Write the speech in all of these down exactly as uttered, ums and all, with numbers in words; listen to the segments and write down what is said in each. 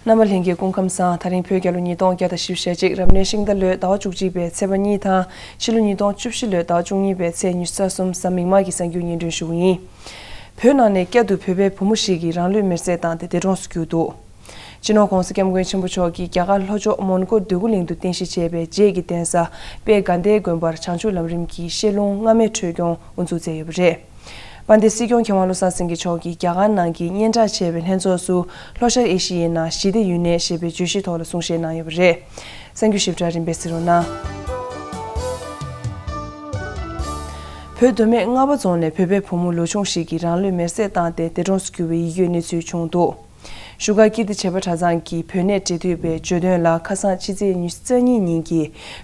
རྣམ་པ་ལྷན་རྒྱས་སྐུ་ཁམས་བཟང་། ད་རིང་བོད་རྒྱལ་ལོ་ཉིས་སྟོང་བརྒྱ་དང་བཞི་བཅུ་ཞེ་གཅིག་རབ་གནས་ཤིང་རྟ་ལོའི་ཟླ་བ་བཅུ་གཅིག་པའི་ཚེས་པ་གཉིས་དང་ཕྱི་ལོ་ཉིས་སྟོང་བཅུ་བཞི་ལོའི་ཟླ་བ་བཅུ་གཉིས་པའི་ཚེས་ཉི་ཤུ་རྩ་གསུམ་གཟའ་མིག་དམར་གྱི་གསར་འགྱུར་སྙན་སྒྲོན་ཞུ་གི་ཡིན། བོད་ནང་ནས་བསྐྱར་དུ་བོད་པའི་བུ་མོ་ཞིག་གིས་རང་ལུས་མེར་སྲེག་བཏང་སྟེ་འདས་གྲོངས་སུ་གྱུར་འདུག། སྤྱི་ནོར་༸གོང་ས་༸སྐྱབས་མགོན་ཆེན་པོ་མཆོག་གིས་རྒྱ་གར་ལྷོ་ཕྱོགས་མོན་གྷོ་འདོད་རྒུ་གླིང་དུ་རྟེན་གཞི་བྱས་པའི་རྗེས་ཀྱི་གདན་ས་དཔལ་དགའ་ལྡན་དགོན་པར་བྱང་ཆུབ་ལམ་རིམ་གྱི་བཤད་ལུང་སྔ་མའི་འཕྲོས་སྐྱོང་དབུ་འཛུགས་མཛད་ཡོད་པ་རེད། དཔལ་ལྡན་སྲིད་སྐྱོང་མཁས་དབང་བློ་བཟང་སེང་གེ་མཆོག་གིས་རྒྱ་གར་ནང་གི་སྙན་གྲགས་ཆེ་བའི་ལྷན་ཚོགས་སུ་ལྷོ་ཤར་ཨེ་ཤི་ཡའི་ནང་ཞི་བདེ་ཡུན་གནས་ཞེས་པའི་བརྗོད་གཞིའི་ཐོག་ལ་གསུང་བཤད་གནང་ཡོད་པ་རེད། གསར་འགྱུར་ཞིབ་ཕྲ་རིམ་པས་གཟིགས་རོགས་གནང་། བོད་མདོ་སྨད་རྔ་བ་རྫོང་ནས་བོད་པའི་བུ་མོ་ལོ་ཆུང་ཞིག་གིས་རང་ལུས་མེར་སྲེག་བཏང་སྟེ་འདས་གྲོངས་སུ་གྱུར་བའི་ཡིད་སྐྱོའི་གནས་ཚུལ་བྱུང་འདུག། བཞུགས་སྒར་ཀིརྟི་བྱེས་པ་གྲྭ་ཚང་གི་བོད་གནས་འབྲེལ་མཐུད་པས་བརྗོད་དོན་ལ། ཁ་སང་ཕྱི་ཚེས་ཉི་ཤུ་རྩ་གཉིས་ཉིན་གྱི་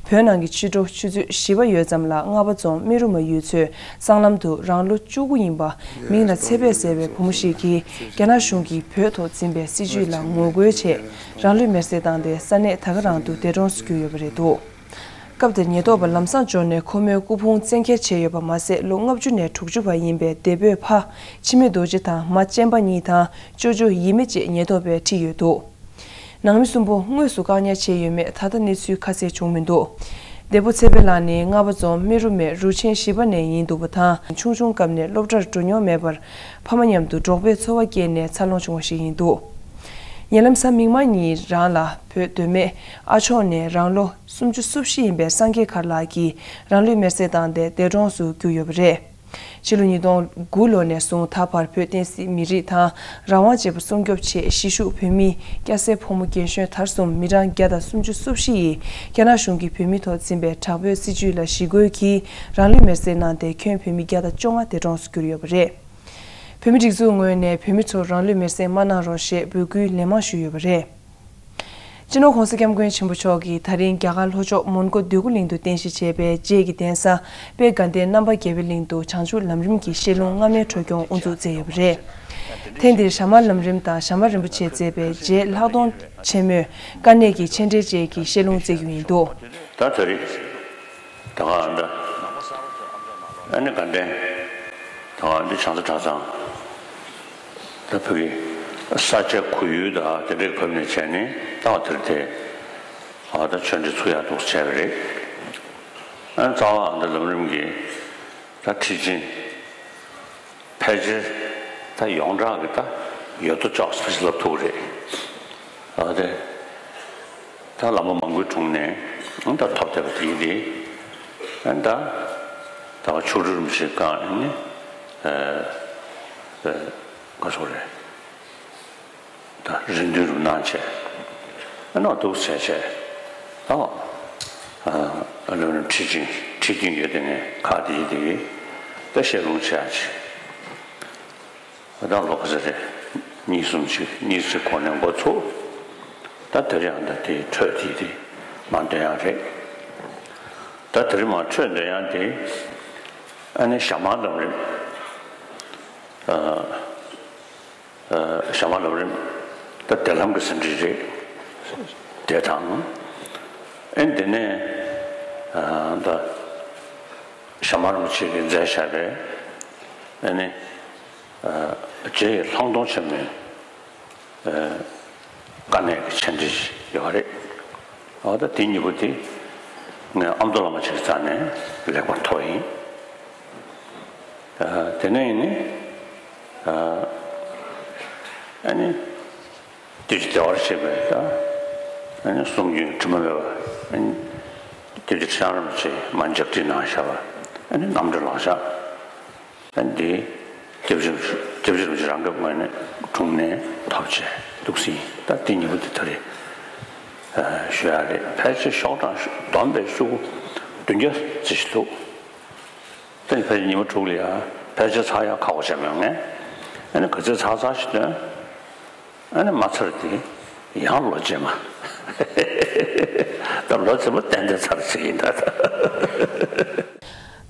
བོད་ནང་གི་ཕྱི་དྲོ་ཆུ་ཚོད་བཞི་པ་ཡོལ་ཙམ་ལ་རྔ་བ་རྫོང་སྨན་རུ་མ་ཡུལ་ཚོའི་སྲང་ལམ་དུ་རང་ལོ་བཅུ་དགུ་ཡིན་པ་མིང་ལ་ཚེ་འཕེལ་ཟེར་བའི་བུ་མོ་ཞིག་གིས་རྒྱ་ནག་གཞུང་གིས་བོད་ཐོག་འཛིན་པའི་སྲིད་བྱུས་ལ་ངོ་རྒོལ་ཆེད་རང་ལུས་མེར་སྲེག་བཏང་སྟེ་ས་གནས་ད་ག་རང་དུ་འདས་གྲོངས་སུ་གྱུར་ཡོད་པ་རེད་འདུག། སྐབས་དེར་ཉེན་རྟོག་པ་ལམ་སང་འབྱོར་ནས་ཁོ་མོའི་སྐུ་ཕུང་བཙན་འཁྱེར་བྱས་ཡོད་པ་མ་ཟད། ལོ་ལྔ་བཅུ་ནས་དྲུག་ཅུ་བར་ཡིན་པའི་འདས་པོའི་ཕ་འཆི་མེད་རྡོ་རྗེ་དང་མ་གཅེན་པ་གཉིས་དང་ཅོ་ཅོ་ཡིན་མིན་བཅས་ཉེན་རྟོག་པས་ཁྲིད་ཡོད་འདུག། ནང་མི་གསུམ་པོ་དངོས་སུ་བཀག་ཉར་བྱས་ཡོད་མེད་ད་ལྟ་གནས་ཚུལ་ཁ་གསལ་བྱུང་མི་འདུག། འདས་པོ་ཚེ་འཕེལ་ལགས་ནི་རྔ་བ་རྫོང་སྨན་རུ་མའི་རུ་ཆེན་བཞི་པ་ནས་ཡིན་འདུག་པ་དང་། ཆུང་ཆུང་སྐབས་ནས་སློབ་གྲྭར་འགྲོ་མྱོང་མེད་པར་ཕ་མ་མཉམ་དུ་འབྲོག་པའི་འཚོ་བ་སྐྱེལ་ནས་འཚར་ལོངས་བྱུང་བ་ཞིག་ཡིན་འདུག། ཉེ་ལམ་གཟའ་མིག་དམར་ཉིན་རང་ལ་བོད་མདོ་སྨད་ཨ་ཆོག་ནས་རང་ལོ་སུམ་ཅུ་སོ་བཞི་ཡིན་པའི་སངས་རྒྱས་མཁར་ལགས་ཀྱིས་རང་ལུས་མེར་སྲེག་བཏང་སྟེ་འདས་གྲོངས་སུ་གྱུར་ཡོད་པ་རེད། ཕྱི་ལོ་ཉིས་སྟོང་དགུ་ལོ་ནས་བཟུང་ད་བར་བོད་བསྟན་སྲིད་མི་རིགས་དང་རང་དབང་བཅས་པ་སྲུང་སྐྱོབ་ཆེད་གཞིས་བཞུགས་བོད་མི་སྐྱ་སེར་ཕོ་མོ་རྒན་གཞོན་དར་གསུམ་མི་གྲངས་བརྒྱ་དང་སུམ་ཅུ་སོ་བཞི་ཡིས་རྒྱ་ནག་གཞུང་གིས་བོད་མི་ཐོག་འཛིན་པའི་དྲག་པོའི་སྲིད་བྱུས་ལ་ཞི་རྒོལ་གྱིས་རང་ལུས་མེར་སྲེག་གནང་སྟེ། ཁྱོན་བོད་མི་བརྒྱ་དང་བཅོ་ལྔ་འདས་གྲོངས་སུ་གྱུར་ཡོད་པ་རེད། བོད་མི་སྒྲིག་འཛུགས་ངོས་ནས་བོད་མི་ཚོར་རང་ལུས་མེར་སྲེག་མ་གནང་རོགས་ཞེས་འབོད་སྐུལ་ལན་མང་ཞུས་ཡོད་པ་རེད། སྤྱི་ནོར་༸གོང་ས་༸སྐྱབས་མགོན་ཆེན་པོ་མཆོག་གིས་ད་རིང་རྒྱ་གར་ལྷོ་ཕྱོགས་མོན་གྷོ་འདོད་རྒུ་གླིང་དུ་རྟེན་གཞི་བྱས་པའི་རྗེས་ཀྱི་གདན་ས་དཔལ་དགའ་ལྡན་རྣམ་པར་རྒྱལ་བའི་གླིང་དུ་བྱང་ཆུབ་ལམ་རིམ་གྱི་བཤད་ལུང་སྔ་མའི་འཕྲོ་སྐྱོང་དབུ་འཛུགས་མཛད་ཡོད་པ་རེད། ཐེངས་འདིར་ཞྭ་དམར་ལམ་རིམ་དང་ཞྭ་དམར་རིན་པོ་ཆེས་མཛད་པའི་རྗེ་ལྷག་མཐོང་ཆེན་མོས་དཀའ་གནད་ཀྱི་མཆན་འགྲེལ་བཅས་ཀྱི་བཤད་ལུང་བསྩལ་རྒྱུ་ཡིན་འདུག། ད་ད་རེས་ད་ག་འདྲ། ཨ་ནི་དགའ་ལྡན། ད་ག་འདི་བྱང་ས་གྲྭ་ཚང་། ད་བོད་ཀྱི་ས་ཆ་ཁོར་ཡུག་དང་དེ་འདྲའི་བབ་ནས་བྱས་ནས་ད་བ་དེར་དེ་ཨ་ད་ཆོས་འབྲེལ་ཚུགས་ཡག་འདུག་བྱས་པ་རེད། ཨ་ནི་རྩ་བ་ཨ་འདི་ལམ་རིམ་གྱི་ད་ཁྲིད་ཆེན། ཕལ་ཆེར་ད་ཡོངས་གྲགས་ཀྱི་ད་ཡོད་དོ་ཅོག་ཙམ་ཞིག་ལབ་ཐུབ་ཀྱི་རེད། ཨ་དེ་ད་བླ་མ་མང་པོའི་དྲུང་ནས་ད་ཐོབ་བསྡད་པ་དེ་ཡིན་ཏེ། ཨ་ད་ད་ཕྱོགས་སྒྲིག་རིམ་ཞིག་བསྐངས་ནས་ཨ་ཨ་ག་སོགས་རེད། ད་རེ་འདུན་རུ་གནང་བྱས། ཨ་ནོ་འདུག་བྱས་བྱས། ཨ་ཨ་ལོ་ན་ཁྲིད་ཅིང་ཁྲིད་ཀྱིན་ཡོད་དེ་ནས་ཁ་དེ་ཡི་དེ་ཡི་ད་བཤད་ལུང་བྱས་ཅི། ཨ་ད་ལོ་ག་ཚོད་རེད། གཉིས་གསུམ་ཅིག་གཉིས་ཚེ་གོང་ནས་འགོ་ཚུགས། ད་དེ་རིང་ཨ་ད་དེ་འཕྲོས་དེ་དེ་མ་འདོན་ཡག་རེད། ད་དེ་རིང་མ་འཕྲོས་འདོན་ཡག་དེ་ཨ་ནི་ཞྭ་དམར་ལམ་རིམ། ཨ། ཞྭ་དམར་ལམ་རིམ་ད་བདེ་ལམ་གྱི་ཟིན་བྲིས་རེད། དེ་དང་། ཨེ་འདི་ནས་ད་ཞྭ་དམར་རིན་པོ་ཆེ་གིས་མཛད་བཞག་པའི་ཨ་ནི་རྗེ་ཡི་ལྷག་མཐོང་ཆེན་མོའི་དཀའ་གནད་ཀྱི་མཆན་བྲིས་ཡོད་རེད། ཨ་ད་དེ་གཉིས་པོ་དེ་ངས་ཨ་མདོ་བླ་མ་ཆེ་གི་རྩ་ནས་ལེགས་པར་ཐོབ་ཡིན། དེ་ནས་ཡིན་ནི། ཨ་ནི། དུས་ཀྱི་བདེ་བར་གཤེགས་པའི་ད། ཨ་ནི་གསུང་རྒྱུན་དྲི་མ་མེད་པ། ཨ་ནི། དུས་ཀྱི་ཁྲི་བྱང་རིན་པོ་ཆེས་མ་ལྗགས་བྲིས་གནང་བཞག་པ། ཨ་ནི་རྣམ་འགྲེལ་ལག་ཆ། ཨ་ནི་འདི། སྐྱབས་རྗེ་སྐྱབས་རྗེ་རིན་པོ་ཆེ་རང་སྐབས་ངོས་ནས་དྲུང་ནས་ཐོབ་བྱས་འདུག་ཟིན། ད་འདི་གཉིས་པོ་འདི་ད་རེས་ཞུ་ཡག་རེད། ཕལ་ཆེར་ཤོག་གྲངས་བསྡོམས་པའི་ཤོག་གུ་བདུན་བརྒྱ་ཙམ་ཞིག་འདུག། དེ་ནི་ཕལ་ཆེར་ཉི་མ་དྲུག་ལ་ཡང་ཕལ་ཆེར་ཚར་ཡག་ཁག་པོ་ཆགས་མྱོང་ངས། ཨ་ནི་ག་ཚོད་ཚར་ཚར་ཞིག་འདོན། ཨ་ནི་མ་ཚར་དེ་ཡང་ལོ་རྗེས་མ། ད་ལོ་རྗེས་མ་ཏན་ཏན་ཚར་ཟེར་གྱི་ཡིན་ད།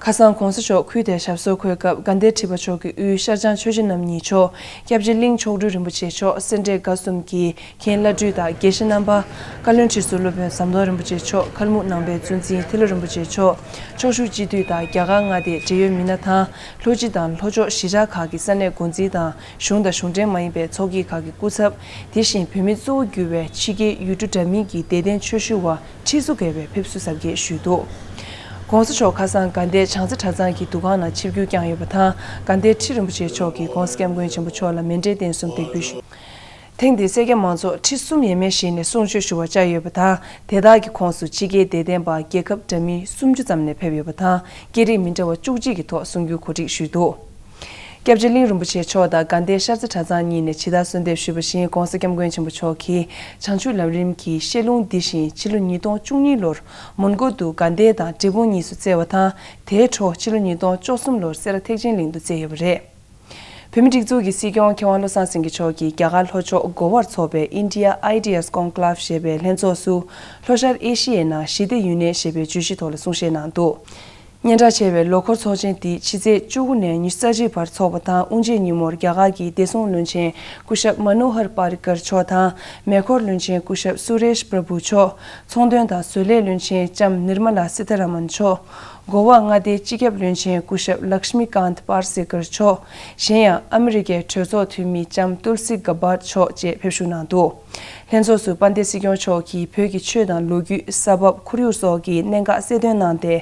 ཁ་སང་གོང་ས་མཆོག་ཁུལ་དེར་ཞབས་སོར་འཁོད་སྐབས། དགའ་ལྡན་ཁྲི་པ་མཆོག་གི་དབུས་ཤར་བྱང་ཆོས་རྗེ་རྣམ་གཉིས་མཆོག་སྐྱབས་རྗེ་གླིང་མཆོག་སྤྲུལ་རིན་པོ་ཆེ་མཆོག་སེ་འབྲས་དགའ་གསུམ་གྱི་མཁན་བླ་སྤྲུལ་དང་དགེ་བཤེས་རྣམ་པ། བཀའ་བློན་ཁྲི་ཟུར་སློབ་དཔོན་ཟམ་གདོང་རིན་པོ་ཆེ་མཆོག་མཁར་དམུ་ནང་པའི་གཙོ་འཛིན་ཏི་ལོ་རིན་པོ་ཆེ་མཆོག་ཕྱོགས་བཞུགས་སྤྱི་འཐུས་དང་རྒྱ་གར་མངའ་སྡེའི་འབྲེལ་ཡོད་མི་སྣ་དང་། ལྷོ་སྤྱི་དང་ལྷོ་ཕྱོགས་གཞིས་ཆགས་ཁག་གི་ས་གནས་འགོ་འཛིན་དང་། གཞུང་དང་གཞུང་འབྲེལ་མ་ཡིན་པའི་ཚོགས་སྐྱིད་ཁག་གི་སྐུ་ཚབ། དེ་བཞིན་བོད་མི་གཙོ་བོ་གྱུར་བའི་ཕྱི་རྒྱལ་ཡུལ་གྲུ་འདྲ་མིན་གྱི་དད་ལྡན་ཆོས་ཞུ་བ་ཁྲི་ཚོ་བརྒལ་བས་ཕེབས་བསུ་གཟབ་རྒྱས་ཞུས་འདུག་གོང་ས་མཆོག་ཁ་སང་དགའ་ལྡན་བྱང་རྩེ་གྲྭ་ཚང་གི་འདུ་ཁང་ནང་ཆིབས་བསྒྱུར་བསྐྱངས་ཡོད་པ་དང་། དགའ་ལྡན་ཁྲི་རིན་པོ་ཆེ་མཆོག་གིས་༧གོང་ས་༧སྐྱབས་མགོན་ཆེན་པོ་མཆོག་ལ་མཎྜལ་རྟེན་གསུམ་འདེགས་འབུལ་ཞུས། ཐེངས་འདིར་སེར་སྐྱ་མང་ཚོགས་ཁྲི་གསུམ་ཡས་མས་བཞེངས་ནས་གསུང་ཆོས་ཞུ་བར་བཅར་ཡོད་པ་དང་། དེ་དག་གི་ཁོངས་སུ་ཕྱི་རྒྱལ་དད་ལྡན་པ་རྒྱལ་ཁབ་འདྲ་མིན་སུམ་ཅུ་ཙམ་ནས་ཕེབས་ཡོད་པ་དང་། སྐད་རིགས་མི་འདྲ་བ་བཅུ་གཅིག་གི་ཐོག་གསུང་སྒྱུར་གོ་སྒྲིག་ཞུས་འདུག་སྐྱབས་རྗེ་གླིང་རིན་པོ་ཆེ་མཆོག་དང་དགའ་ལྡན་ཤར་རྩེ་གྲྭ་ཚང་གཉིས་ནས་ཇི་ལྟར་གསོལ་འདེབས་ཞུས་པ་བཞིན། ༧གོང་ས་༧སྐྱབས་མགོན་ཆེན་པོ་མཆོག་གིས་བྱང་ཆུབ་ལམ་རིམ་གྱི་བཤད་ལུང་འདི་བཞིན་ཕྱི་ལོ་ཉིས་སྟོང་བཅུ་གཉིས་ལོར་མོན་གྷོ་དུ་དགའ་ལྡན་དང་འབྲས་སྤུངས་གཉིས་སུ་བསྩལ་བ་དང་། དེའི་འཕྲོ་ཕྱི་ལོ་ཉིས་སྟོང་བཅུ་གསུམ་ལོར་སེ་ར་ཐེག་ཆེན་གླིང་དུ་བསྩལ་ཡོད་པ་རེད། བོད་མིའི་སྒྲིག་འཛུགས་ཀྱི་སྲིད་སྐྱོང་མཁས་དབང་བློ་བཟང་སེང་གེ་མཆོག་གིས་རྒྱ་གར་ལྷོ་ཕྱོགས་གོ་བར་འཚོགས་པའི་India Ideas Conclave ཞེས་པའི་ལྷན་ཚོགས་སུ། ལྷོ་ཤར་ཨེ་ཤི་ཡའི་ནང་ཞི་བདེ་ཡུན་གནས་ཞེས་པའི་བརྗོད་གཞི་ཐོག་ལ་གསུང་བཤད་གནང་འདུག་སྙན་གྲགས་ཆེ་བའི་ལོ་འཁོར་ཚོགས་ཆེན་འདི་ཕྱི་ཚེས་བཅུ་དགུ་ནས་ཉི་ཤུ་རྩ་གཅིག་བར་འཚོགས་པ་དང་། དབུ་འབྱེད་ཉིན་མོར་རྒྱ་གར་གྱི་བདེ་སྲུང་བློན་ཆེན་སྐུ་ཞབས་མ་ནོ་ཧར་པར་ཀར་མཆོག་དང་། མེ་འཁོར་བློན་ཆེན་སྐུ་ཞབས་སུ་རེཤ་པྲ་བྷུ་མཆོག་ཚོང་དོན་དང་བཟོ་ལས་བློན་ཆེན་ལྕམ་ནིར་མ་ལ་སི་ཐ་ར་མན་མཆོག་གོ་བ་མངའ་སྡེའི་སྤྱི་ཁྱབ་བློན་ཆེན་སྐུ་ཞབས་ལཀྵ་མི་ཀཱནྟ་པར་སེ་ཀར་མཆོག་གཞན་ཡང་ཨ་མི་རི་ཀའི་གྲོས་ཚོགས་འཐུས་མི་ལྕམ་ཏུལ་སི་གྷ་བྷར་མཆོག་བཅས་ཕེབས་ཞུགས་གནང་འདུག་ལྷན་ཚོགས་སུ་དཔལ་ལྡན་སྲིད་སྐྱོང་མཆོག་གིས་བོད་ཀྱི་ཆོས་དང་ལོ་རྒྱུས། ས་བབ། ཁོར་ཡུག་སོགས་ཀྱི་གནད་འགག་གསལ་སྟོན་གནང་སྟེ།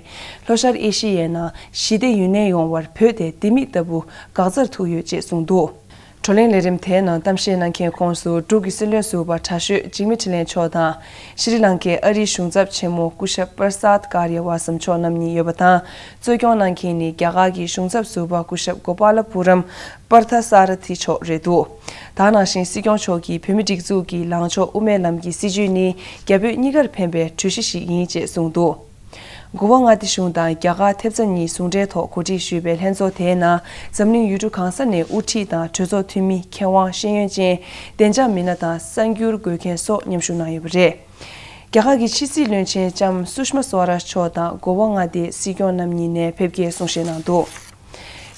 ལྷོ་ཤར་ཨེ་ཤི་ཡའི་ནང་ཞི་བདེ་ཡུན་གནས་ཡོང་བར་བོད་དེ་ལྡེ་མིག་ལྟ་བུ་འགག་རྩར་ཐུག་ཡོད་ཅེས་གསུངས་འདུག་བགྲོ་གླེང་ལས་རིམ་དེའི་ནང་གཏམ་བཤད་གནང་མཁན་ཁོངས་སུ་འབྲུག་གི་སྲིད་བློན་ཟུར་པ་དྲག་ཤོས་འཇིགས་མེད་འཕྲིན་ལས་མཆོག་དང་། ཤྲི་ལང་ཀའི་ཨ་རིའི་གཞུང་ཚབ་ཆེན་མོ་སྐུ་ཞབས་པར་སཱད་ཀར་ཡ་ཝ་སམ་མཆོག་རྣམ་གཉིས་ཡོད་པ་དང་། གཙོ་སྐྱོང་གནང་མཁན་ནི་རྒྱ་གར་གྱི་གཞུང་ཚབ་ཟུར་པ་སྐུ་ཞབས་གོ་པཱ་ལ་པུ་རམ་པར་ཐ་ས་ར་ཐི་མཆོག་རེད་འདུག་ད་ག་ནང་བཞིན་སྲིད་སྐྱོང་མཆོག་གིས་བོད་མིའི་སྒྲིག་འཛུགས་ཀྱི་ལངས་ཕྱོགས་དབུ་མའི་ལམ་གྱི་སྲིད་བྱུས་ནི་རྒྱ་བོད་གཉིས་ཀར་ཕན་པའི་གྲོས་གཞི་ཞིག་ཡིན་ཅེས་གསུངས་འདུག་གོ་བ་མངའ་སྡེ་གཞུང་དང་རྒྱ་གར་ཐེབས་རྩ་གཉིས་ཟུང་འབྲེལ་ཐོག་གོ་སྒྲིག་ཞུས་པའི་ལྷན་ཚོགས་དེའི་ནང་འཛམ་གླིང་ཡུལ་གྲུ་གང་ས་ནས་དབུ་ཁྲིད་དང་གྲོས་ཚོགས་འཐུས་མི། མཁས་དབང་། ཤེས་ཡོན་ཅན། བདེ་འཇགས་མི་སྣ་དང་གསར་འགྱུར་འགོད་མཁན་སོགས་མཉམ་ཞུགས་གནང་ཡོད་པ་རེད། རྒྱ་གར་གྱི་ཕྱི་སྲིད་བློན་ཆེན་ལྕམ་སུཤ་མ་སྭ་རཱཇ་མཆོག་དང་། གོ་བ་མངའ་སྡེའི་སྲིད་སྐྱོང་རྣམ་གཉིས་ནས་ཕེབས་སྐྱེལ་གསུང་བཤད་གནང་འདུག་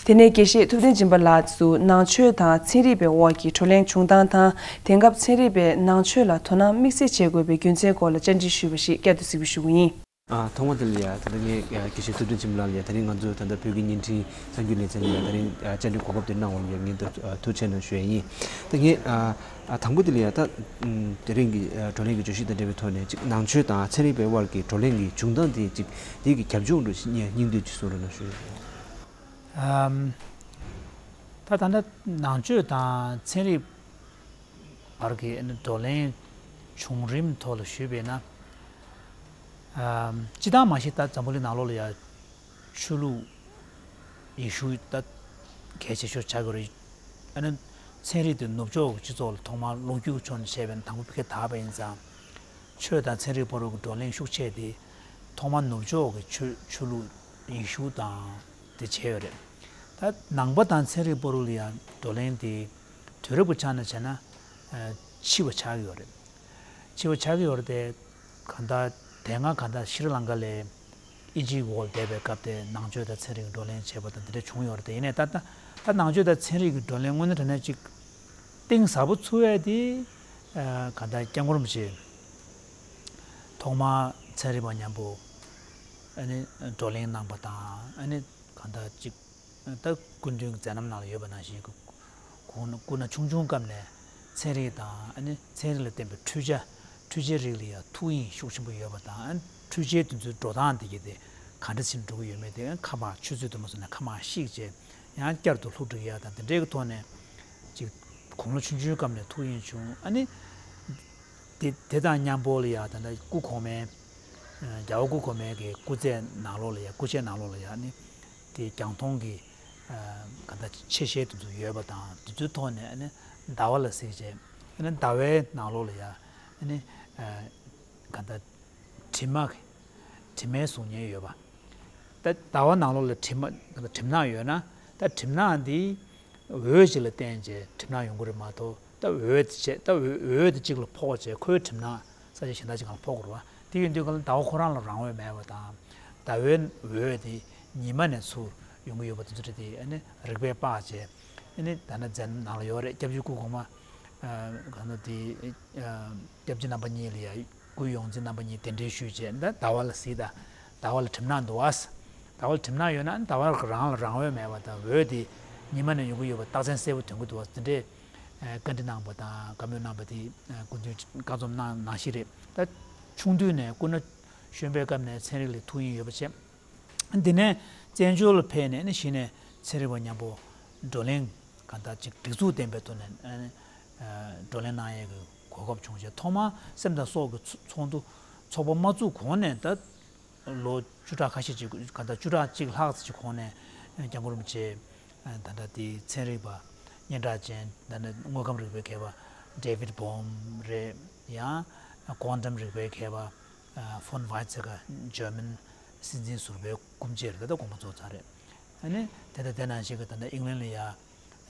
དེ་ནས་དགེ་བཤེས་ཐུབ་བསྟན་སྦྱིན་པ་ལགས་སུ་ནང་ཆོས་དང་ཚན་རིག་པའི་དབར་གྱི་བགྲོ་གླེང་བྱུང་སྟངས་དང་། དེང་སྐབས་ཚན་རིག་པས་ནང་ཆོས་ལ་དོ་སྣང་དམིགས་བསལ་བྱེད་དགོས་པའི་རྒྱུ་མཚན་སྐོར་ལ་བཅར་འདྲི་ཞུས་པ་ཞིག་བསྐྱར་དུ་གཟིགས་འབུལ་ཞུ་གི་ཡིན། ཨ། ཐོག་མ་དེ་ལ་ཡ། ད་ལྟ་ངས་དགེ་བཤེས་ཐུབ་བསྟན་སྦྱིན་པ་ལགས་ལ་ཡ། ད་རིང་ང་ཚོ་ད་ལྟ་བོད་ཀྱི་བརྙན་འཕྲིན་གསར་འགྱུར་ལེ་ཚན་ལ་ཡ། ད་རིང་བཅར་འདྲི་གོ་སྐབས་དེ་གནང་བ་ལ་ཡ། ངས་ད་ཐུགས་རྗེ་གནང་ཞུ་ཡ་ཡིན། ད་ངས། ཨ། ཨ། དང་པོ་དེ་ལ་ཡ། ད་དེ་རིང་གི་བགྲོ་གླེང་གི་བརྗོད་གཞི་དང་འབྲེལ་བའི་ཐོག་ནས་ཅིག་ནང་ཆོས་དང་ཚན་རིག་པའི་དབར་གྱི་བགྲོ་གླེང་གི་བྱུང་སྟངས་དེ་ཅིག་དེ་གི་རྒྱབ་ལྗོངས་འདྲ་ཞིག་སྙིང་བསྡུས་ཅིག་གསུང་རོགས་གནང་ཞུ་ཡ་ཡིན། ཨམ། ད་ད་ལྟ་ནང་ཆོས་དང་ཚན་རིག་བར་གྱི་ཨ་ནི་བགྲོ་གླེང་བྱུང་རིམ་ཐོག་ལ་ཞུས་པས་ན། ཨམ། སྤྱིར་བཏང་མ་གཞི་ད་འཛམ་བུ་གླིང་ནང་ལོགས་ལ་ཡ་ཆོས་ལུགས་ཡེ་ཤུ་ད་གལ་ཆེ་ཤོས་ཆགས་ཀྱི་རེད། ཨ་ནི་ཚན་རིག་དེ་ནུབ་ཕྱོགས་ཀྱི་སྤྱི་ཚོགས་ལ་ཐོག་མར་ལོ་རྒྱུས་ཀྱི་ཕྱོགས་ནས་བཤད་པ་ཡིན་ན་དང་པོ་ཕ་གིར་དར་བ་ཡིན་ཙང་། ཆོས་དང་ཚན་རིག་བར་དུ་གི་བགྲོ་གླེང་ཤུགས་ཆེ་དེ་ཐོག་མར་ནུབ་ཕྱོགས་ཀྱི་ཆོས་ཆོས་ལུགས་ཡེ་ཤུ་དང་དེ་བྱས་ཡོད་རེད། ད་ནང་པ་དང་ཚན་རིག་བར་དུ་ལ་ཡང་བགྲོ་གླེང་དེ་དུས་རབས་ཀྱི་ཆ་ནས་བྱས་ན། ཨ། ཕྱི་བ་ཆགས་ཀྱི་ཡོད་རེད། ཕྱི་བ་ཆགས་ཀྱི་ཡོད་རེད་དེ། གང་ལྟར་དེ་སྔ་གང་ལྟར་ཤྲི་ལང་ཀ་ལ་དབྱིན་ཇིའི་འོག་ལ་བསྡད་པའི་སྐབས་དེ་ནང་ཆོས་དང་ཚན་རིག་གི་བགྲོ་གླེང་བྱས་པ་དང་དེ་འདྲ་བྱུང་ཡོད་རེད་དེ། ཡིན་ནའི་ད་ད་ད་ནང་ཆོས་དང་ཚན་རིག་གི་བགྲོ་གླེང་དངོས་གནས་དྲང་གནས་ཅིག་གཏིང་ཟབ་པོ་ཚུགས་ཡས་དེ། ཨ། གང་ལྟར་སྐྱབས་མགོན་རིན་པོ་ཆེ་ཐོག་མར་ཚན་རིག་པ་མཉམ་པོ་ཨ་ནི་བགྲོ་གླེང་གནང་པ་དང་། ཨ་ནི་གང་ལྟར་ཅིག་ད་སྐུ་མདུན་གྱི་མཛད་རྣམ་ནང་ལ་ཡོད་པ་ནང་བཞིན། སྐུ་སྐུ་ན་ཆུང་ཆུང་སྐབས་ནས་ཚན་རིག་དང་། ཨ་ནི་ཚན་རིག་ལ་བརྟེན་པའི་འཕྲུལ་ཆས། འཕྲུལ་ཆས་རིགས་ལ་ཡང་ཐུགས་དབྱིངས་ཤུགས་ཆེན་པོ་ཡོད་པ་དང་། ཨ་ནི་འཕྲུལ་ཆས་དེ་ཚོའི་འགྲོ་སྟངས་དེ་གྱད་དེ་ག་འདྲ་ཞིག་འགྲོ་གི་ཡོད་མེད་དེ་ཁ་མར་ཆུ་ཚོད་དུ་མ་སོང་ནས་ཁ་མར་བཤིག་བྱས། ཡང་བསྐྱར་དུ་ལྷུག་སྒྲིལ་ཡ་དང་དེ་འདྲའི་གི་ཐོག་ནས་ཅིག་དགུང་ལོ་ཆུང་ཆུང་སྐབས་ནས་ཐུགས་དབྱིངས་བྱུང་། ཨ་ནི་དེ་དེ་དང་མཉམ་པོ་ལ་ཡ་ད་ལྟ་སྐུ་གོང་མའི། རྒྱལ་བ་སྐུ་གོང་མའི་གི་སྐུ་ཚེ་ནང་ལོགས་ལ་ཡ། སྐུ་ཚེ་ནང་ལོགས་ལ་ཡ། ཨ་ནི་དེ་རྒྱང་མཐོང་གི། ཨ། ག་ད་ཆེ་ཤེལ་དེ་ཚོ་ཡོད་པ་དང་། དེ་ཚོའི་ཐོག་ནས་ཨ་ནི་ཟླ་བ་ལ་གཟིགས་བྱས། ཨ་ནི་ཟླ་བའི་ནང་ལོགས་ལ་ཡ། ཨ་ནི། ཨ། ག་ད་གྲིབ་མ་གི། གྲིབ་མའི་གཟུགས་བརྙན་ཡོད་པ། ད་ཟླ་བ་ནང་ལོགས་ལ་གྲིབ་མ། གྲིབ་ནག་ཡོད་ན། ད་གྲིབ་ནག་འདི་འོད་ཅིག་ལ་བརྟེན་བྱས་གྲིབ་ནག་ཡོང་གི་རེད་མ་གཏོགས། ད་འོད་དེ་བྱས། ད་འོད་འོད་དེ་གཅིག་ལ་ཕོག་བྱས་ཁོའི་གྲིབ་ནག་ས་ཆ་གཞན་དག་ཅིག་ལ་ཕོག་གི་རེད་བ། དེ་ཡིན་དུས་ག་ལ་ཟླ་བ་ཁོ་རང་ལ་རང་འོད་མེད་པ་དང་། ཟླ་བའི་འོད་དེ་ ཉི་མ་ནས་ཚུར་ཡོང་གི་ཡོད་པ་དེ་ཚོ་དེ་ཨ་ནི་རིག་པས་དཔག་བྱས། ཨ་ནི་ད་ནི་མཛད་རྣམ་ནང་ལ་ཡོད་རེད། སྐྱབས་རྗེ་སྐུ་གོང་མ་གང་ལ་དེ་སྐྱབས་རྗེ་རྣམ་པ་གཉིས་ལ་ཡ། སྐུའི་ཡོངས་འཛིན་རྣམ་པ་གཉིས་གདན་འདྲེན་ཞུས་བྱས། ད་ཟླ་བ་ལ་གཟིགས་དང་། ཟླ་བ་ལ་གྲིབ་ནག་འདུག་ཨ། ཟླ་བ་ལ་གྲིབ་ནག་ཡོད་ན་ཟླ་བ་རང་ལ་རང་འོད་མེད་པ་དང་། འོད་དེ་ཉི་མ་ནས་ཡོང་གི་ཡོད་པ་རྟགས་མཚན་གསལ་པོ་ཐོན་གྱི་འདུག་ཨ། དེ་འདྲའི་བཀའ་འདྲི་གནང་བ་དང་བཀའ་མོལ་གནང་བ་དེ་སྐུ་མདུན་བཀའ་རྩོམ་གནང་ནང་བཞིན་རེད། ད་ཆུང་དུས་ནས་སྐུ་ན་གཞོན་པའི་སྐབས་ནས་ཚན་རིག་ལ་ཐུགས་དབྱིངས་ཡོད་པ་བྱས། དེ་ནས་བཙན་བྱོལ་ལ་ཕེབས་ནས་ནི་གཞི་ནས་ཚན་རིག་པ་མཉམ་པོ་བགྲོ་གླེང་གང་ལྟར་ཅིག་སྒྲིག་འཛུགས་ལྡན་པའི་ཐོག་ནས་ཨ་ནི་ཨ་བགྲོ་གླེང་གནང་ཡས་ཀྱི་གོ་སྐབས་བྱུང་རྗེས། ཐོག་མར་སེམས་དང་སྲོག་གི་ཚོགས་འདུ་ཚོགས་པ་མ་བཙུགས་གོང་ནས། ད་ལོ་བཅུ་ཕྲག་ཁ་ཤས་ཅིག་གང་ལྟར་བཅུ་ཕྲག་གཅིག་ལྷག་ཙམ་ཅིག་གོང་ནས་སྐྱབས་མགོན་རིན་པོ་ཆེ་ད་ལྟ་དེ་ཚན་རིག་པ་སྙན་གྲགས་ཅན། ད་ནི་དངོས་ཁམས་རིག་པའི་མཁས་པ་David Bohm རེད། ཡང་ཀོན་ཊམ་རིག་པའི་མཁས་པ་ཕོན་ཝའི་ཚེ་ཀ་འཇར་མན་སྲིད་འཛིན་ཟུར་པའི་སྐུ་མཆེད་རེད། ད་ལྟ་དགོངས་པ་རྫོགས་ཚར་རེད། ཨ་ནི་དེ་དང་དེ་ནང་བཞིན་གྱི་ད་ལྟ་ཨིང་ལན་ལ་ཡ་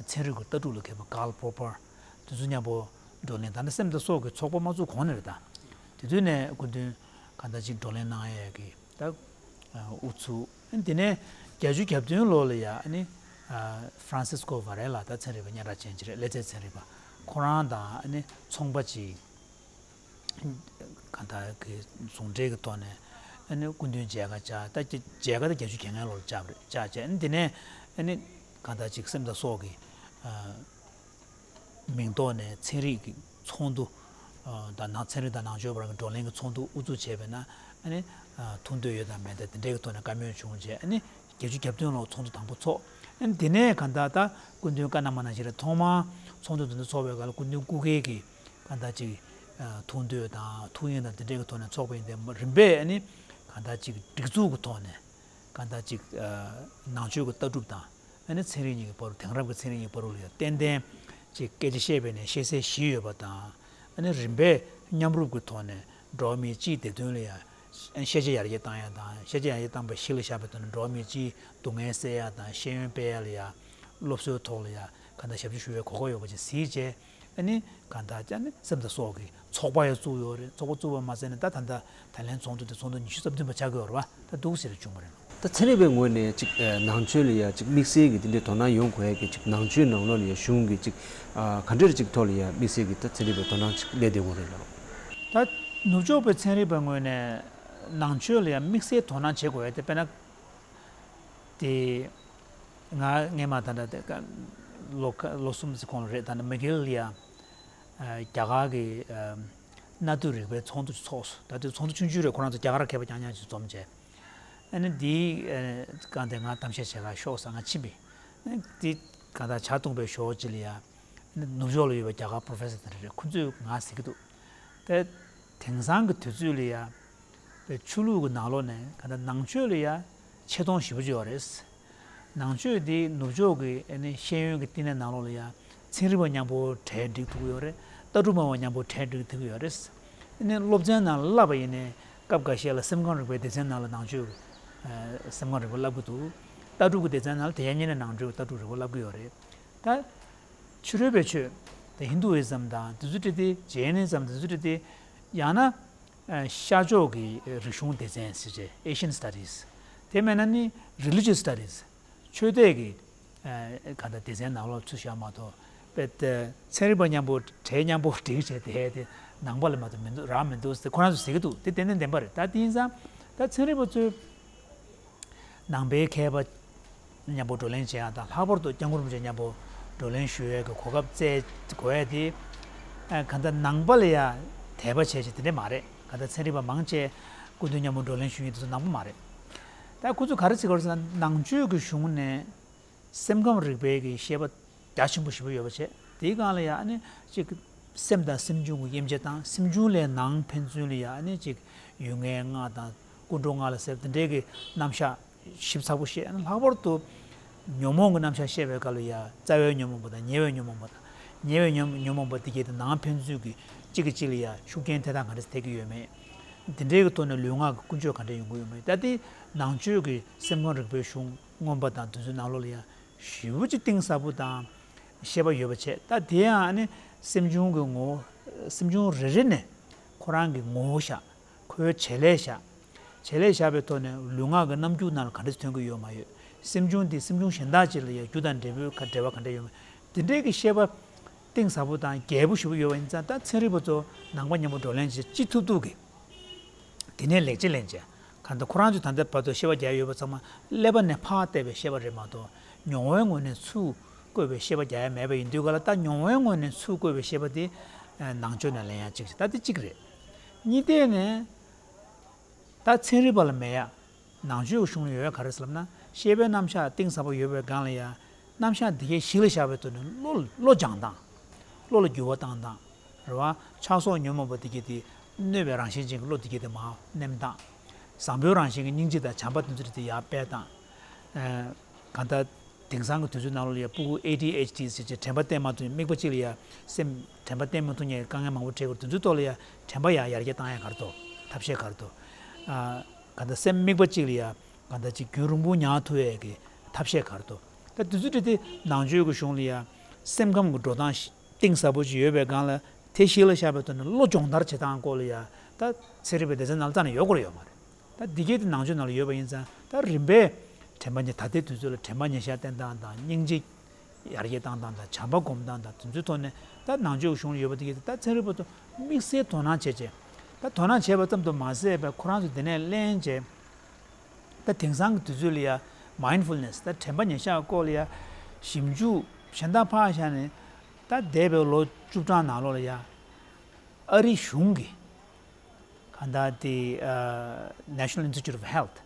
ཚན་རིག་གི་ལྟ་གྲུབ་ལ་མཁས་པ་Karl Popper དེ་ཚོ་མཉམ་པོ་བགྲོ་གླེང་། ད་ནི་སེམས་དང་སྲོག་གི་ཚོགས་པ་མ་བཙུགས་གོང་ནས་རེད། ད་དེ་དུས་ནས་སྐུ་མདུན་གང་ལྟར་ཅིག་བགྲོ་གླེང་གནང་ཡས་ཀྱི་ད་ཨུ་ཚུགས། དེ་ནས་བརྒྱད་ཅུ་གྱ་བདུན་ལོ་ལ་ཡ་ཨ་ནི་Francisco Varela ད་ཚན་རིག་པ་སྙན་གྲགས་ཅན་ཅིག་རེད། ཀླད་རྩའི་ཚན་རིག་པ། ཁོ་རང་དང་ཨ་ནི་ཚོང་པ་ཅིག་གང་ལྟར་གྱི་ཟུང་འབྲེལ་གྱི་ཐོག་ནས་ཨ་ནི་སྐུ་མདུན་མཇལ་ཁ་བཅར། ད་མཇལ་ཁ་ད་བརྒྱད་ཅུ་གྱ་ལྔ་ལོར་བཅར་བ་རེད། བཅར་བྱས་ཨ་ནི་དེ་ནས་ཨ་ནི་གང་ལྟར་ཅིག་སེམས་དང་སྲོག་གི་ཨ་མིང་ཐོག་ནས་ཚན་རིག་གི་ཚོགས་འདུ་ཨ་དང་ནང་ཚན་རིག་དང་ནང་ཆོས་བར་གྱི་བགྲོ་གླེང་གི་ཚོགས་འདུ་དབུ་འཛུགས་བྱས་པས་ན། ཨ་ནི་ཨ་ཐུགས་འདོད་ཡོད་དམ་མེད་དམ་དེ་འདྲའི་གི་ཐོག་ནས་བཀའ་མོལ་བྱུང་རྗེས། ཨ་ནི་བརྒྱད་ཅུ་གྱ་བདུན་ལོར་ཚོགས་འདུ་དང་པོ་ཚོགས། ཨ་ནི་དེ་ནས་གང་ལྟར་ད་སྐུ་མདུན་བཀའ་གནང་བ་ནང་བཞིན་རེད། ཐོག་མར་ཚོགས་འདུ་དེ་འདྲ་ཚོགས་པའི་སྐབས་ལ་སྐུ་མདུན་སྐུ་སྒེར་གྱི་གང་ལྟར་ཅིག་ཨ་ཐུགས་འདོད་དང་ཐུགས་དབྱིངས་དང་དེ་འདྲའི་གི་ཐོག་ནས་ཚོགས་པ་ཡིན་ཏེ། རིམ་པས་ཨ་ནི་གང་ལྟར་ཅིག་སྒྲིག་འཛུགས་ཀྱི་ཐོག་ནས་གང་ལྟར་ཅིག་ཨ་ནང་ཆོས་ཀྱི་ལྟ་གྲུབ་དང་ཨ་ནི་ཚན་རིག་གཉིས་ཀྱི་བར་དུ། དེང་རབས་ཀྱི་ཚན་རིག་གཉིས་ཀྱི་བར་དུ་ལ་ཡང་ཏན་ཏན་ཅིག་སྐད་ཆ་བཤད་པའི་ནས་བཤད་སའི་གཞི་ཡོད་པ་དང་། ཨ་ནི་རིམ་པས་མཉམ་རུབ་ཀྱི་ཐོག་ནས་འགྲོ་བ་མིའི་སྤྱིའི་བདེ་དོན་ལ་ཡང་ཤེས་བྱ་ཡར་རྒྱས་བཏང་ཡ་དང་། ཤེས་བྱ་ཡར་རྒྱས་བཏང་པའི་གཞི་ལ་བཞག་པའི་ཐོག་ནས་འགྲོ་བ་མིའི་སྤྱིའི་སྡུག་བསྔལ་སེལ་ཡ་དང་ཤེས་ཡོན་སྤེལ་ཡ་ལ་ཡང་སློབ་གསོའི་ཐོག་ལ་ཡང་གང་ལྟར་ཞབས་ཞུ་ཞུ་བའི་གོ་སྐབས་ཡོད་པ་ཅིག་གཟིགས་བྱས། ཨ་ནི་གང་ལྟར་ཅིག་ཨ་ནི་སེམས་དང་སྲོག་གི་ཚོགས་པ་ཡང་བཙུགས་ཡོད་རེད། ཚོགས་པ་བཙུགས་པ་མ་ཟད་ནས་ད་ད་ལྟ་ད་ལན་ཚོགས་འདུ་དེ་ཚོགས་འདུ་ཉི་ཤུ་རྩ་བདུན་པ་ཆགས་ཀྱི་ཡོད་རེད་བ། ད་འདུག་ཟེར་བྱུང་བ་རེད། ད་ཚན་རིག་པའི་ངོས་ནས་ཅིག་ཨ་ནང་ཆོས་ལ་ཡ་ཅིག་དམིགས་བསལ་གྱི་དེ་འདྲའི་དོ་སྣང་ཡོང་དགོས་ཡ་གི་ཅིག་ནང་ཆོས་ནང་ལོགས་ལ་ཡ་གཞུང་གི་ཅིག་ཨ་ག་འདྲ་ཅིག་ཐོག་ལ་ཡ་དམིགས་བསལ་གྱི་ད་ཚན་རིག་པའི་དོ་སྣང་ཅིག་སླེབས་བསྡད་ཡོད་རེད་ལགས། ད་ནུབ་ཕྱོགས་པའི་ཚན་རིག་པའི་ངོས་ནས་ནང་ཆོས་ལ་ཡ་དམིགས་བསལ་དོ་སྣང་བྱེད་དགོས་ཡ་དེ། དཔེར་ན་དེ་ང་སྔས་མ་ད་ལྟ་དེ་ཀ་ལོ་ཁ་ལོ་གསུམ་ཙམ་གོང་ལ་རེད། ད་ནི་མི་གྷེལ་ལ་ཡ་ཨ་རྒྱ་གར་གྱི་ཨ་གནའ་དུས་རིག་པའི་ཚོགས་འདུ་ཚོགས་སོང་། ད་དུས་ཚོགས་འདུ་ཆུང་ཆུང་རེད། ཁོ་རང་ཚོ་རྒྱ་གར་མཁས་པ་རྐྱང་རྐྱང་ཞིག་འཛོམས་བྱས། ཨ་ནི་འདིའི་ཨ་སྒང་དེ་ང་གཏམ་བཤད་བྱེད་གར་ཤོག་ཟེར་ང་ཕྱིན་པས། ཨ་ནི་འདི་གང་ལྟར་ཇ་འཐུང་བའི་ཞོར་ཅིག་ལ་ཡ་ཨ་ནི་ནུབ་ཕྱོགས་ལ་ཡོད་པའི་རྒྱ་གར་པོ་རོ་ཕེ་སར་དེ་འདྲ་རེད། ཁོ་ཚོས་ང་ཟེར་གྱི་འདུག་དེ་དེང་སང་གི་དུས་ཚོད་ལ་ཡ་པའི་ཆོས་ལུགས་ཀྱི་ནང་ལོགས་ནས་གང་ལྟར་ནང་ཆོས་ལ་ཡ་ཆེ་མཐོང་ཞེ་པོ་ཅིག་ཡོད་རེད། ནང་ཆོས་འདི་ནུབ་ཕྱོགས་ཀྱི་ཨ་ནི་ཤེས་ཡོན་གྱི་བསྟི་གནས་ནང་ལོགས་ལ་ཡ་ཚན་རིག་པ་མཉམ་པོ་གྲལ་སྒྲིག་ཐུབ་ཀྱི་ཡོད་རེད། ལྟ་གྲུབ་སྨྲ་བ་མཉམ་པོ་གྲལ་སྒྲིག་ཐུབ་ཀྱི་ཡོད་རེད། ཨ་ནི་སློབ་ཚན་ནང་ལ་བསླབ་པ་ཡིན་ནའི་སྐབས་འགའ་ཤས་ལ་སེམས་ཁམས་རིག་པའི་སྡེ་ཚན་ནང་ལ་ནང་ཆོས་ཀྱི་ཨ་སེམས་ཁམས་རིག་པ་བསླབ་ཀྱི་འདུག་ལྟ་གྲུབ་ཀྱི་སྡེ་ཚན་ནང་ལ་དེ་ཡང་ཉིན་ནས་ནང་ཆོས་ཀྱི་ལྟ་གྲུབ་རིག་པ་བསླབ་ཀྱི་ཡོད་རེད། ད་ཕྱི་རོལ་པའི་ཆོས་དེ་ཧིན་དུ་ཨི་ཛམ་དང་དེ་ཚོ་འདྲ་དེ། ཇེ་ནི་ཛམ་དེ་ཚོ་འདྲ་དེ། ཡང་ན་ཨ་ཤར་ཕྱོགས་ཀྱི་རིག་གཞུང་སྡེ་ཚན་ཟེར་བྱས། Asian Studies། དེ་མེད་ན་ནི་Religious Studies། ཆོས་དད་ཀྱི་ཨ་གང་ལྟར་སྡེ་ཚན་ནང་ལོགས་ཚུད་བཞག་མ་གཏོགས། དཔེ་དེ་ཚན་རིག་པ་མཉམ་པོ་གྲལ་མཉམ་པོ་སྒྲིག་བྱས་དེ་དེ་ནང་པ་ལ་མ་གཏོགས་མི་འདུག་རག་མི་འདུག་ཟེར་ཁོ་རང་ཚོས་ཟེར་གྱི་འདུག་དེ་ཏན་ཏན་བདེན་པ་རེད། ད་དེ་ཡིན་ཙང་ད་ཚན་རིག་པ་ཚོས་ནང་པའི་མཁས་པ་མཉམ་པོ་བགྲོ་གླེང་བྱེད་ཡག་དང་། ལྷག་པར་དུ་སྐྱབས་མགོན་རིན་པོ་ཆེ་མཉམ་པོ་བགྲོ་གླེང་ཞུ་ཡག་གི་གོ་སྐབས་བཙལ་དགོས་ཡག་དེ། ཨ་གང་ལྟར་ནང་པ་ལ་ཡ་དད་པ་བྱས་བྱས་དེ་འདྲ་མ་རེད། གང་ལྟར་ཚན་རིག་པ་མང་ཆེ་སྐུ་མདུན་མཉམ་པོ་བགྲོ་གླེང་ཞུ་མཁན་དེ་ཚོ་ནང་པ་མ་རེད། ད་ཁོ་ཚོས་ག་རེ་བྱེད་ཀྱི་ཡོད་རེད་ཟེར་ན། ནང་ཆོས་ཀྱི་གཞུང་ནས་སེམས་ཁམས་རིག་པའི་གི་ཤེས་པ་རྒྱ་ཆེན་པོ་ཞེ་པོ་ཡོད་པ་བྱས། དེའི་སྒང་ལ་ཡ་ཨ་ནི་ཅིག་སེམས་དང་སེམས་བྱུང་གི་དབྱེ་འབྱེད་དང་། སེམས་བྱུང་ལས་ནང་ཕན་ཚུན་ལ་ཡ་ཨ་ནི་ཅིག་ཡུལ་ངེས་ལྔ་དང་ཀུན་འགྲོ་ལྔ་ལ་ཟེར་དེ་འདྲའི་གི་རྣམ་གཞག་ཞིབ་ཚགས་པོ་བཤད། ཨ་ནི་ལྷག་པར་དུ་ཉོན་མོངས་ཀྱི་རྣམ་གཞག་བཤད་པའི་སྐབས་ལ་ཡ་རྩ་བའི་ཉོན་མོངས་པ་དང་ཉེ་བའི་ཉོན་མོངས་པ་དང་། ཉེ་བའི་ཉོན་ཉོན་མོངས་པ་འདི་གྱད་དེ་ནང་ཕན་ཚུན་གྱི་གཅིག་གིས་གཅིག་ལ་ཡ་ཤུགས་རྐྱེན་ཐེབས་སྟངས་ག་འདྲ་ཐེབས་ཀྱི་ཡོད་མེད། དེ་འདྲའི་གི་ཐོག་ནས་ལུས་ངག་གི་ཀུན་སྤྱོད་ག་འདྲ་ཡོང་གི་ཡོད་མེད། ད་དེ་ནང་ཆོས་ཀྱི་སེམས་ཁམས་རིག་པའི་གཞུང་མངོན་པ་དང་དེ་ཚོའི་ནང་ལོགས་ལ་ཡ་ཞེ་པོ་ཅིག་གཏིང་ཟབ་པོ་དང་ཤེས་པ་ཡོད་པ་བྱས། ད་དེ་ཡང་ཨ་ནི་སེམས་བྱུང་གི་ངོ་བོ། སེམས་བྱུང་རེ་རེ་ནས་ཁོ་རང་གི་ངོ་བོ་བཞག་ཁོའི་བྱེད་ལས་བཞག་བྱེད་ལས་བཞག་པའི་ཐོག་ནས་ལུས་ངག་གི་རྣམ་འགྱུར་ནང་ལ་ག་འདྲ་ཐོན་གྱི་ཡོད་མ་ཡོད། སེམས་བྱུང་དེ་སེམས་བྱུང་གཞན་དག་ཅིག་ལ་ཡང་རྒྱུ་དང་འབྲས་བུའི་ཁ་འབྲེལ་བ་ག་འདྲ་ཡོད་མེད། དེ་འདྲའི་གི་ཤེས་པ་གཏིང་ཟབ་པོ་དང་རྒྱས་པོ་ཞེ་པོ་ཡོད་པ་ཡིན་ཙང་། ད་ཚན་རིག་པ་ཚོ་ནང་པ་མཉམ་པོ་བགྲོ་གླེང་བྱེད་ཅི་ཐུབ་ཐུབ་ཀྱིས། དེ་ནས་ལེགས་བྱས་ལེན་བྱས། གང་ལྟར་ཁོ་རང་ཚོས་ད་ལྟ་བར་དུ་ཤེས་པ་རྒྱག་ཡོད་པ་ཚང་མ་ཀླད་པ་ནས་ཕར་བལྟས་པའི་ཤེས་པ་རེད་མ་གཏོགས། མྱོང་བའི་ངོས་ནས་ཚུར་བཀོད་པའི་ཤེས་པ་རྒྱག་ཡ་མེད་པ་ཡིན་དུས་ག་ལ། ད་མྱོང་བའི་ངོས་ནས་ཚུར་བཀོད་པའི་ཤེས་པ་དེ་ནང་ཆོས་ནས་ལེན་ཡ་གཅིག་བྱས། ད་དེ་གཅིག་རེད། གཉིས་ཐད་ནས། ད་ཚན་རིག་པ་ལ་མེད་ཡ། ནང་ཆོས་ཀྱི་གཞུང་ལ་ཡོད་ཡ་ག་རེ་ཟེར་ལབ་ན། ཤེས་པའི་རྣམ་གཞག་གཏིང་ཟབ་པོ་ཡོད་པའི་སྒང་ལ་ཡ། རྣམ་གཞག་འདི་གའི་གཞི་ལ་བཞག་པའི་ཐོག་ནས་བློ་བློ་སྦྱང་སྟངས། བློ་ལ་འགྱུར་བ་བཏང་སྟངས། རེད་བ། ཆགས་སོགས་ཉོན་མོངས་པ་འདི་གའི་དེ་གནོད་པའི་རང་བཞིན་ཅན་གྱི་བློ་འདི་གའི་དེ་མར་ནེམ་སྟངས། བཟང་པོའི་རང་བཞིན་གྱི་སྙིང་རྗེ་དང་བྱམས་པ་དེ་ཚོ་དེ་ཡར་སྤེལ་སྟངས། ཨ། གང་ལྟར། དེང་སང་གི་དུས་ཚོད་ནང་ལོགས་ལ་ཡ་ཕྲུ་གུ་ཨེ་ཌི་ཨེཆ་ཌི་ཟེར་བྱས། དྲན་པ་བརྟན་མ་ཐུབ། དམིགས་པ་གཅིག་ལ་ཡ་སེམས་དྲན་པ་བརྟན་མ་ཐུབ་མཁན་དཀའ་ངལ་མང་པོ་འཕྲད་ཀྱི་རེད། དེ་ཚོའི་ཐོག་ལ་ཡ་དྲན་པ་ཡ་ཡར་རྒྱས་བཏང་ཡ་ག་རེ་འདུག་ཐབས་ཤེས་ག་རེ་འདུག་ཨ། གང་ལྟར་སེམས་དམིགས་པ་གཅིག་ལ་ཡ་གང་ལྟར་ཅིག་རྒྱུན་རིང་པོ་ཉར་ཐུབ་ཡས་ཀྱི་ཐབས་ཤེས་ག་རེ་འདུག་ད་དེ་ཚོ་དེ་དེ་ནང་ཆོས་ཀྱི་གཞུང་ལ་ཡ་སེམས་ཁམས་ཀྱི་འགྲོ་སྟངས་ཤིག་གཏིང་ཟབ་པོ་ཅིག་ཡོད་པའི་སྒང་ལ། དེ་གཞི་ལ་བཞག་པའི་ཐོག་ནས་བློ་སྦྱོང་བརྡར་བྱེད་སྟངས་སྐོར་ལ་ཡ། ད་ཚན་རིག་པའི་སྡེ་ཚན་ནང་ལ་རྩ་ནས་ཡོད་དགོས་རེད་ཡོད་མ་རེད། ད་འདི་གའི་དེ་ནང་ཆོས་ནང་ལ་ཡོད་པ་ཡིན་ཙང་། ད་རིམ་པས་དྲན་པ་ཉེར། ད་ལྟའི་དུས་ཚོད་ལ་དྲན་པ་ཉེར་བཞག་བསྟེན་སྟངས་དང་། སྙིང་རྗེ་ཡར་རྒྱས་བཏང་སྟངས་དང་། བྱམས་པ་སྒོམ་སྟངས་དང་། དེ་ཚོའི་ཐོག་ནས་ད་ནང་ཆོས་ཀྱི་གཞུང་ལ་ཡོད་པ་འདི་གའི་དེ་ད་ཚན་རིག་པ་ཚོ་དམིགས་བསལ་དོ་སྣང་བྱས་བྱས། ད་དོ་སྣང་བྱས་པ་ཙམ་དུ་མ་ཟད་པའི་ཁོ་རང་ཚོ་དེ་ནས་ལེན་བྱས། ད་དེང་སང་གི་དུས་ཚོད་ལ་ཡ་མའིན་ཌ་ཕུལ་ནེ་སི། ད་དྲན་པ་ཉེར་བཞག་སྐོར་ལ་ཡ་ཞིབ་འཇུག་གཞན་དག་ཕར་བཞག་ནས། ད་འདས་པའི་ལོ་བཅུ་གྲངས་ནང་ལོགས་ལ་ཡ། ཨ་རི་གཞུང་གི་གང་ལྟར་དེ། ཨ། National Institute of Health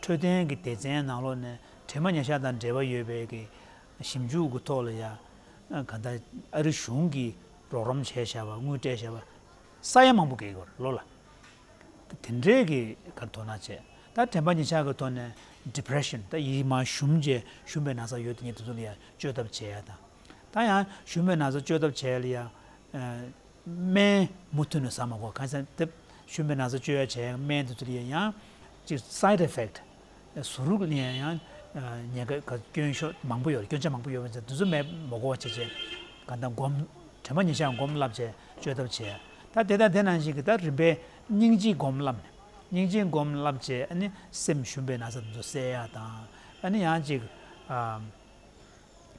འཕྲོད་བསྟེན་གྱི་སྡེ་ཚན་ནང་ལོགས་ནས་དྲན་པ་ཉེར་བཞག་དང་འབྲེལ་བ་ཡོད་པའི་གི་ཞིབ་འཇུག་གི་ཐོག་ལ་ཡ། ཨ། གང་ལྟར་ཨ་རི་གཞུང་གིས་རོགས་རམ་བྱས་བཞག་པ། དངུལ་སྤྲད་བཞག་པ་ས་ཡ་མང་པོ་བརྒལ་གྱི་ཡོད་རེད་ལོ་ལ། དེ་འདྲའི་གི་ག་དོ་སྣང་བྱས། ད་དྲན་པ་ཉེར་བཞག་གི་ཐོག་ནས་ཌི་པི་རེ་ཤན། ད་ཡིད་མ་ཞུམ་བྱས། ཞུམ་པའི་ན་ཚ་ཡོད་དེ་ཉིད་དེ་ཚོ་ལ་ཡ་བཅོས་ཐབས་བྱས་ཡ་དང་། ད་ཡང་ཞུམ་པའི་ན་ཚ་བཅོས་ཐབས་བྱས་ལ་ཡ། ཨ། སྨན་མུ་མཐུད་ནས་ཟ་མ་དགོས། གང་ཟེར་ན་དེ་ཞུམ་པའི་ན་ཚ་བཅོས་ཡ་བྱས་སྨན་དེ་ཚོ་ལ་ཡ་ཡང་ཅིག་སའེ་ཌི་ཨེ་ཕེག་ཊི། གཟུགས་རིགས་ལ་ཡང་ཡང་ཉེན་ཁ་སྐྱོན་ཤོས་མང་པོ་ཡོད་རེད། སྐྱོན་ཆ་མང་པོ་ཡོད་པ་ཚོ་དེ་ཚོ་མེད་མ་དགོས་པ་བྱས་བྱས། གང་ལྟར་སྒོམ། དྲན་པ་ཉེར་བཞག་སྒོམ་བསླབ་བྱས་བཅོས་ཐབས་བྱས། ད་དེ་དང་དེ་ནང་བཞིན་གྱི་ད་རིམ་པས་སྙིང་རྗེ་སྒོམ་བསླབ་ནས། སྙིང་རྗེ་སྒོམ་བསླབ་བྱས། ཨ་ནི་སེམས་ཞུམ་པའི་ན་ཚ་དེ་ཚོ་སེལ་ཡ་དང་། ཨ་ནི་ཡང་ཅིག་ཨ།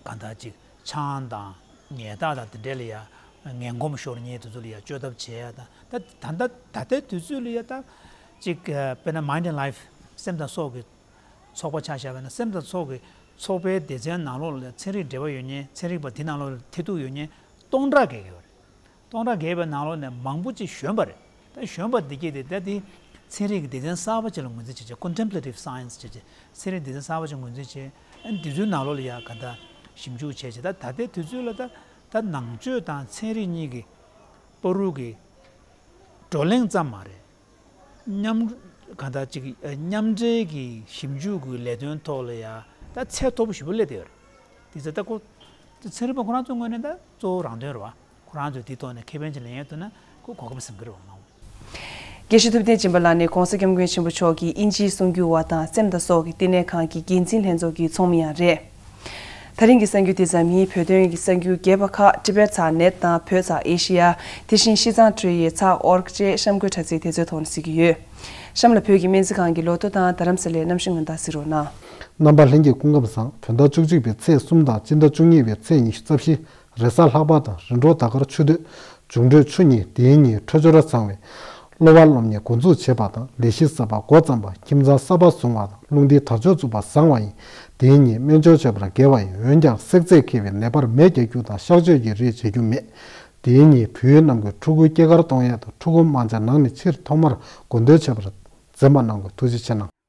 གང་ལྟར་ཅིག་ཆང་དང་ཉལ་ཐག་དང་དེ་འདྲ་ལ་ཡ་ངན་གོམས་ཤོར་མཁན་དེ་ཚོ་ལ་ཡ་བཅོས་ཐབས་བྱས་ཡ་དང་། ད་ད་ད་ད་ལྟའི་དུས་ཚོད་ལ་ཡ་ད་ཅིག་ཨ། དཔེར་ན་Mind and Life སེམས་དང་སྲོག་གི་ཚོགས་པ་ཆ་བཞག་པ་ཡིན་ན། སེམས་དང་སྲོག་གི་ཚོགས་པའི་སྡེ་ཚན་ནང་ལོགས་ལ་ཚན་རིག་འབྲེལ་བ་ཡོད་མཁན། ཚན་རིག་པ་དེ་ནང་ལོགས་ལ་ཐེ་གཏོགས་ཡོད་མཁན་སྟོང་ཕྲག་བརྒལ་གྱི་ཡོད་རེད། སྟོང་ཕྲག་བརྒལ་བའི་ནང་ལོགས་ནས་མང་པོ་ཅིག་གཞོན་པ་རེད། ད་གཞོན་པ་འདི་གྱད་དེ་ད་དེ་ཚན་རིག་གི་སྡེ་ཚན་གསར་པ་ཅིག་ལ་ངོས་འཛིན་བྱས་བྱས། Contemplative Science བྱས་བྱས། ཚན་རིག་སྡེ་ཚན་གསར་པ་ཅིག་ངོས་འཛིན་བྱས། ཨ་ནི་དེ་ཚོའི་ནང་ལོགས་ལ་ཡ་ག་ད་ཞིབ་འཇུག་བྱས་བྱས། ད་ད་ལྟའི་དུས་ཚོད་ལ་ད་ད་ནང་ཆོས་དང་ཚན་རིག་གཉིས་ཀྱི་བར་དུ་གི་བགྲོ་གླེང་ཙམ་མ་རེད། མཉམ། གང་ལྟར་ཅིག་མཉམ་འབྲེལ་གྱི་ཞིབ་འཇུག་གི་ལས་དོན་ཐོག་ལ་ཡ་ད་ཚད་མཐོ་པོ་ཞེ་པོ་སླེབས་བསྡད་ཡོད་རེད། དེ་ཚོ་ད་ཁོ་ཚན་རིག་པ་ཁོ་རང་ཚོའི་ངོས་ནས་ད་གཙོ་བོ་རང་དོན་རེད་བ། ཁོ་རང་ཚོས་དེའི་ཐོག་ནས་ཁེ་ཕན་ཅིག་ལེན་ཡས་འདུག་ན་ཁོ་གོ་སྐབས་ཟིན་གྱི་རེད་བ། མ་འོངས། དགེ་བཤེས་ཐུབ་བསྟན་སྦྱིན་པ་ལགས་ནི་༸གོང་ས་༸སྐྱབས་མགོན་ཆེན་པོ་མཆོག་གི་དབྱིན་ཇིའི་གསུང་བསྒྱུར་བ་དང་སེམས་དང་སྲོག་གི་བསྟི་གནས་ཁང་གི་འགན་འཛིན་ལྷན་ཚོགས་ཀྱི་ཚོགས་མི་ཡང་རེད། ད་རིང་གི་གསར་འགྱུར་དེ་ཙམ་ཡིན། བོད་དོན་གྱི་གསར་འགྱུར་རྒྱས་པ་ཁག་ཊི་བེཊ་ཚག་ནེཊ་དང་བོད་ཚག་ཨེ་ཤི་ཡ། དེ་བཞིན་ཤིས་ཙང་ཊུའེ་ཡི་ཚག་ཨོར་ཀི་བཅས་གཤམ་འཁོད་དྲ་ཚིགས་དེ་ཚོའི་ཐོག་ནས་གཟིགས་ཀྱི་ཡོད། གཤམ་ལ་བོད་ཀྱི་སྨན་རྩིས་ཁང་གི་ལོ་ཐོ་དང་རྡ་རམ་ས་ལའི་གནམ་གཤིས་སྔོན་བརྡ་གཟིགས་རོགས་གནང་། རྣམ་པ་ལྷན་རྒྱས་སྐུ་ཁམས་བཟང་། བོད་ཟླ་བཅུ་གཅིག་པའི་ཚེས་གསུམ་དང་སྤྱི་ཟླ་བཅུ་གཉིས་པའི་ཚེས་ཉི་ཤུ་རྩ་བཞི། རེས་གཟའ་ལྷག་པ་དང་རིམ་གྲོ་ཟླ་སྐར་ཆུ་སྟོད། འབྱུང་འཕྲོད་ཆུ་གཉིས། དེའི་ཉིན་འཕྲོད་སྦྱོར་བཟང་བས། སློབ་པ་སློབ་གཉེར་འགོ་འཛུགས་བྱེད་པ་དང་ལས་གཞི་གསར་པ་འགོ་བརྩམས་པ། ཁྱིམ་ཚང་གསར་པ་བཟུང་བ་དང་རླུང་རྟའི་དར་ལྕོག་བཙུགས་པ་བཟང་བ་ཡིན། དེའི་ཉིན་སྨན་སྦྱོར་བྱེད་པར་དགེ་བ་ཡིན། འོན་ཀྱང་བསྲེག་རྫས་འཁེལ་བའི་ནད་པར་མེ་རྒྱག་རྒྱུ་དང་གཤག་བཅོས་ཀྱི་རིགས་བྱེད་རྒྱུ་མེད། དེའི་ཉིན་བོད་ཡུལ་རྣམས་ཀྱི་ཕྲུ་གུའི་སྐྱེས་སྐར་གཏོང་ཡས་དང་ཕྲུ་གུ་མང་ཆེ་ནང་ནས་ཕྱིར་ཐོག་མར་དགོས་འདོད་བྱེད་པར་འཛེམ་པ་གནང་དགོས། ཐུགས་རྗེ་ཆེ་གནང་།